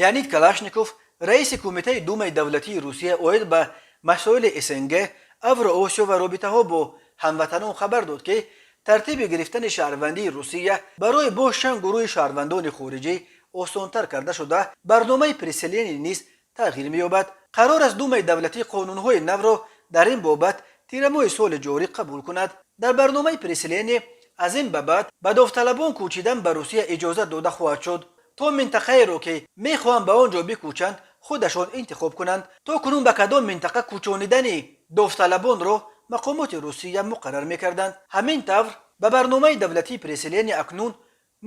Леонид Калашников, раиси Кумитаи Думаи давлатии Русия оид ба масоили СНГ, Авроосиё ва робитаҳо бо ҳамватанон, хабар дод, ки тартиби гирифтани шаҳрвандии Русия барои боз чанд гурӯҳи шаҳрвандони хориҷӣ осонтар карда шуда, барномаи переселение низ тағйир меёбад. Қарор аст, Думаи давлатӣ қонунҳои навро дар ин бобат тирамоҳи соли ҷорӣ қабул кунад. Дар барномаи переселение аз ин ба баъд ба довталабон кӯчидан ба Русия иҷозат дода хоҳад шуд, то минтақаеро, ки мехоҳанд ба он ҷо бикӯчанд, худашон интихоб кунанд. То кунун ба кадом минтақа кӯчонидани довталабонро мақомоти Русия муқаррар мекарданд. Ҳамин тавр, ба барномаи давлатии переселение акнун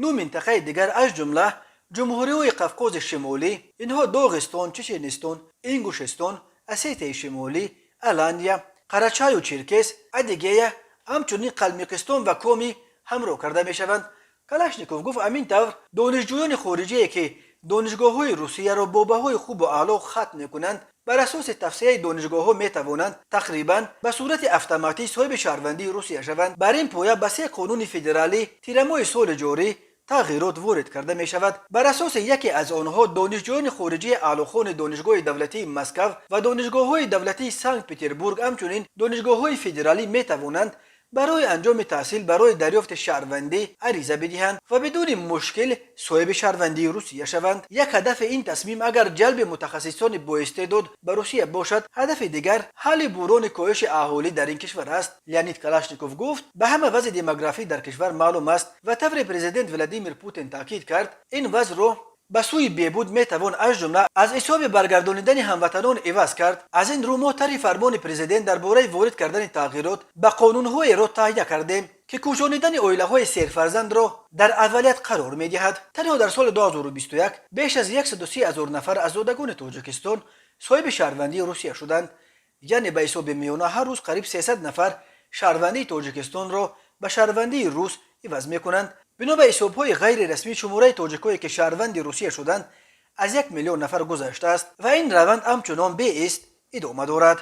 нӯ минтақаи дигар, аз ҷумла ҷумҳуриҳои Қавқози Шимолӣ, инҳо Доғистон, Чеченистон, Ингушестон, Осетияи Шимолӣ, Алания, Қарачаю Черкес, Адигея, ҳамчунин Қалмиқистон ва Коми ҳамроҳ карда мешаванд. Калашников гуфт, ҳамин тавр донишҷӯёни хориҷие, ки донишгоҳҳои Русияро бо баҳои хубу аъло хатм мекунанд, бар асоси тавсияи донишгоҳҳо метавонанд тақрибан ба сурати автоматӣ соҳиби шаҳрвандии Русия шаванд. Бар ин поя ба се қонуни федералӣ тирамоҳи соли ҷорӣ тағйирот ворид карда мешавад. Бар асоси яке аз онҳо, донишҷӯёни хориҷии аълохони Донишгоҳи давлатии Москав ва донишгоҳҳои давлатии Санкт Петербург, ҳамчунин донишгоҳҳои федералӣ метавонанд барои анҷоми таҳсил барои дарёфти шаҳрвандӣ ариза бидиҳанд ва бидуни мушкил соҳиби шаҳрвандии Русия шаванд. Як ҳадафи ин тасмим агар ҷалби мутахассисони боистеъдод ба Русия бошад, ҳадафи дигар ҳалли буҳрони коҳиши аҳолӣ дар ин кишвар аст. Леонид Калашников гуфт, ба ҳама вазъи демографӣ дар кишвар маълум аст ва тавре президент Владимир Путин таъкид кард, ин вазъро ба сӯи беҳбуд метавон, аз ҷумла аз ҳисоби баргардонидани ҳамватанон, иваз кард. Аз ин рӯ мо тарҳи фармони президент дар бораи ворид кардани тағйирот ба қонунҳоеро таҳия кардем, ки кӯчонидани оилаҳои серфарзандро дар аввалият қарор медиҳад. Танҳо дар соли 2021 беш аз 130 ҳазор нафар аз зодагони Тоҷикистон соҳиби шаҳрвандии Русия шуданд, яъне ба ҳисоби миёна ҳар рӯз қариб 300 нафар шаҳрвандии Тоҷикистонро ба шаҳрвандии рус иваз мекунанд. Бино ба ҳисобҳои ғайрирасмӣ, шумораи тоҷикое, ки шаҳрванди Русия шуданд, аз 1 миллион нафар гузаштааст ва ин раванд ҳамчунон беист идома дорад.